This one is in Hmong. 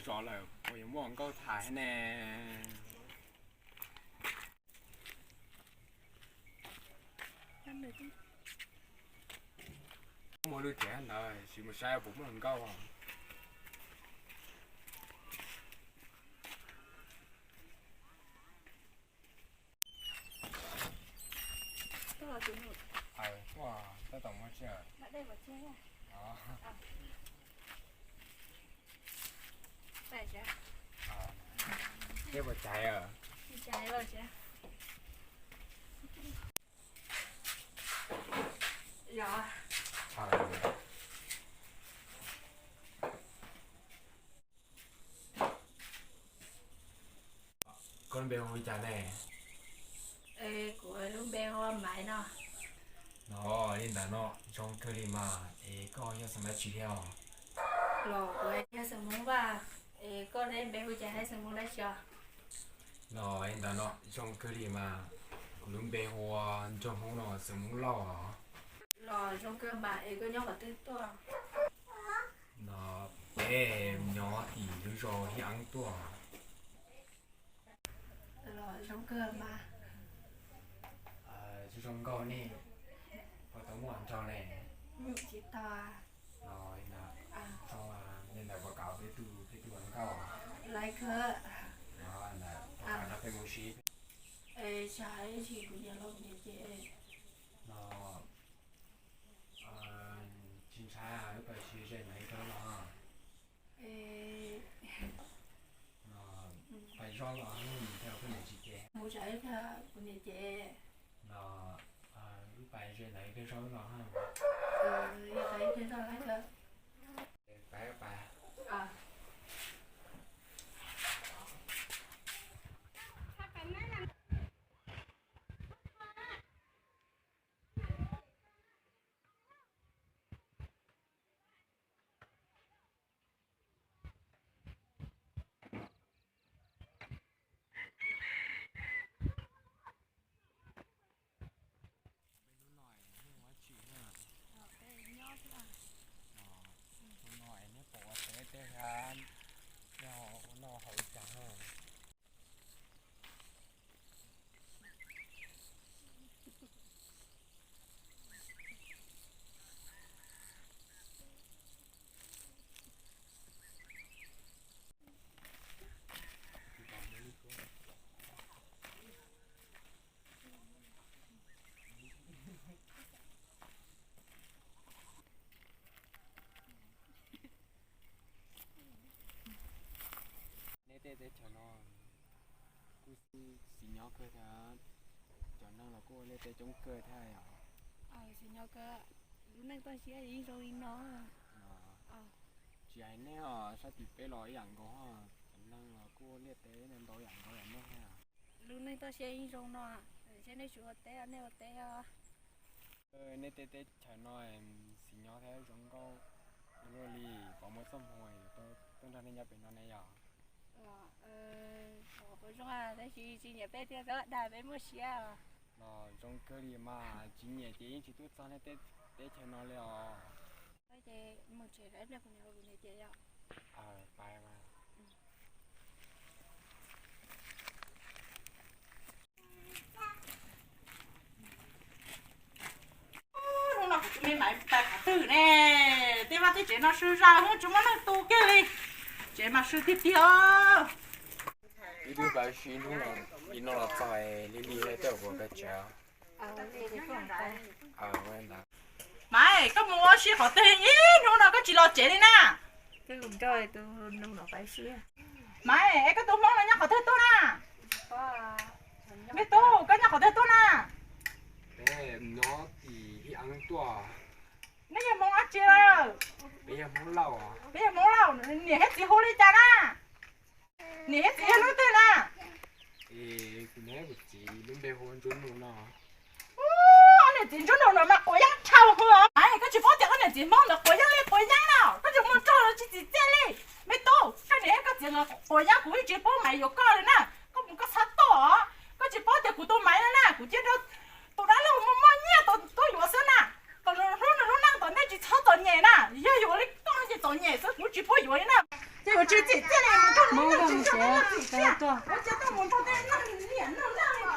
Tso lawm puas yuav muaj nkauj tham thiab ne? Muaj lub tsev ntawd sim mus saib puas muaj nkauj. Tuaj, tab tom muaj tsi. Teb puas caiv? Koj lub npe hu li cas ne? Kuv lub npe hu ua Maiv no. Los li ntawd no zoo kawg li mas, es koj yog xeem dab tsi thiab os? Los kuv yog xeem Hmoob Vaj, es koj lub npe hu cas thiab xeem Hmoob dab tsi os? Los li ntawd no zoo kawg li mas, kuv lub npe hu ua Nraug Hmoob no, xeem Hmoob Lauj os. Los zoo kawg mas, es koj nyob qhov twg tuaj? Los peb nyob tim lub zos Hib Eeb tuaj. Los zoo kawg mas. Zoo nkauj nej puas tau muaj hluas nraug ne? Tsis tau. Los li ntawd, zoo li ntawd puas kam peb tu peb tus hluas nkauj? Laiv kawg. Los ntawd puas kam nrog peb mus sib? Xyov, ib tsam kuv niam los kuv niam cem. Los tsis ntshai, wb pais sib ze ntawd ib zaug los. Pais zoj los thiab koj niam tsis cem? Mus tsev thiab kuv niam cem. Los wb pais ze ntawd ib zaug los. Pais pais. Hnub no es nej pom ua teb tej thiab, nej ho ua noj haus li cas na? Nej tej teb chaws no kuj xis nyob kawg thiab, cov neeg los kuj ua liaj teb coob kawg thiab yom? Xis nyob kawg, lub neej toj siab yeej zoo li no. Tsis hais nej os, sab tim peb los ib yam nkaus, cov neeg los kuj ua liaj teb ntau yam nkaus yam nej thiab. Lub neej toj siab yeej zoo no, seb nej tsis ua teb nej ua teb os. Nej tej teb chaws no xis nyob thiab zoo nkauj ua luaj li, pom muaj txoj hmoo tuaj nrog nej nyob pem no ne yom? Pom zoo tab sis tsis nyiam peb thiab, dag peb muaj siab. Los zoo kawg li mas, tsis nyiam ces yeej tsis tuaj txog nej tej teb chaws no li os. Ces mus tsev ib pliag kuv niam los kuv niam cem yom. Hnub no kuv tus me Maiv mus pais qhov twg ne? Tej vaj tej tsev no sw zog, tsis muaj neeg tu kiag li. Tsev mas sw tiag tiag. Ib hnub pais si hnub no, ib hnub los txog li li tej kuv pais tsev. Maiv, koj mus ua si qhov twg ib hnub no koj tsis los tsev li na? Maiv, es koj tus hmoob no nyob qhov twg tuaj na? Me tub, koj nyob qhov twg tuaj na? Peb nyob tim Hib Eeb tuaj. Neb yog hmoob dab tsi lawm? Peb yog hmoob Lauj. Peb yog hmoob Lauj, niam thiab txiv hu li cas na? Niam thiab txiv yog leej twg na? Kuv niam thiab kuv txiv lub npe hu ua Ntsuab Nus no. Ub, niam txiv Ntsuab Nus no mas quav yeeb tshaj hwv os. Koj tsis paub tias koj niam txiv hmoob ntawd quav yeeb li quav yeeb na, koj tsis mus nrog lawv tsis txim txiaj li. Me tub, koj niam thiab koj txiv ntawd quav yeeb, kuv yeej tsis paub Maiv yuav koj li na. Koj mus koj txhob tuaj os. Koj tsis paub tias kuv tus Maiv no na, kuv cia rau tus dab laug muaj muaj nyiaj tuaj yuav xwb na. Kom nws hlub nws lub neej tom ntej, tsis txhob txom nyem na. Yog yuav li koj ces txom nyem xwb, kuv tsis pub yuav li na. Ces ua tsis txim txiaj li, mus nrog neeg tsis nrog neeg txim txiaj, ua cas tuaj mus nrog tej neeg niam neeg laj li.